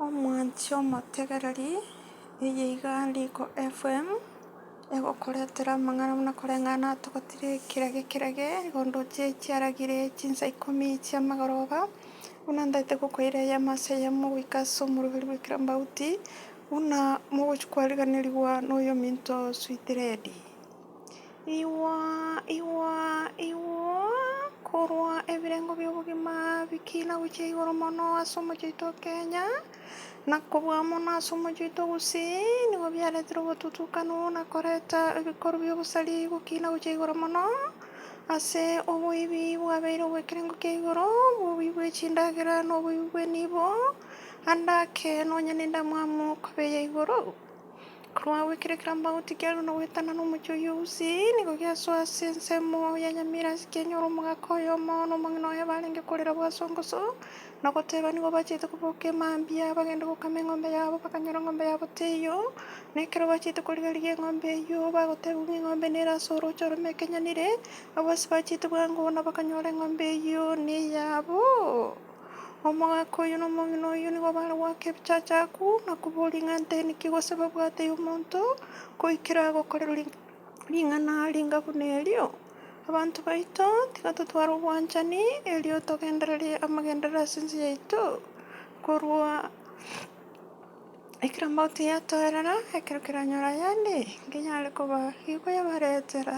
Omwanchi omotegereri, eye iga Riko FM, egokoretera amang'ana buna koreng'ana togotire kirage kirage, igo ndoche chiaragire chinsa ikomi chiamagoroba, buna ntaete gokoira eyemo ase eyemo goika ase omoroberi bwa ekerambauti, buna mogochia kwariganerigwa na oyominto Sweet Lady. Igwa, igwa, igwa, korwa ebirengo bi'obogima bikina gochia igoro mono ase omochie oito o Kenya, na kobua mono ase omochie oito o Gusii, nigo biaretire obotutukanu na koreta ebikorwa bi'obosari gokina gochia igoro mono, ase oboibi bwabeire obw'ekerengo kia igoro, oboibi bwe chindagera na oboibi bw'enibo, ande ake nonya nendamwamu koba eya igoro. Korwa agwo ekero ekerambauti kiarure na goetanana omochie oyio o Gusii, nigo giasoa ase ensemo ya Nyamira ase kianyora omogaka oyomo na omong'ina oye barenge korera bwasongoso, na goteba nigo bachiete koboka emambia bagende gokama eng'ombe yabo bakanyora eng'ombe yabo teiyo, na ekero bachiete koriga-rigia eng'ombe eyio bagotebigwa ng'a eng'ombe nere ase oroche orome ekenyanire, abwo ase bachiete bwango na bakanyora eng'ombe eyio neyabo. Omogaka oyio na omong'ina oyio nigo bare goaka ebichachaku na koboria ng'a nteni ki gose babwate omonto goikera gokorerwa ring'ana ringa buna erio. Abanto baito tiga totware obwanchani erio togendererie amagenderero ase ense yaito korwa ekero mauti yatoerera ekero keranyore ayande nkenyare koba gekoyabaretera.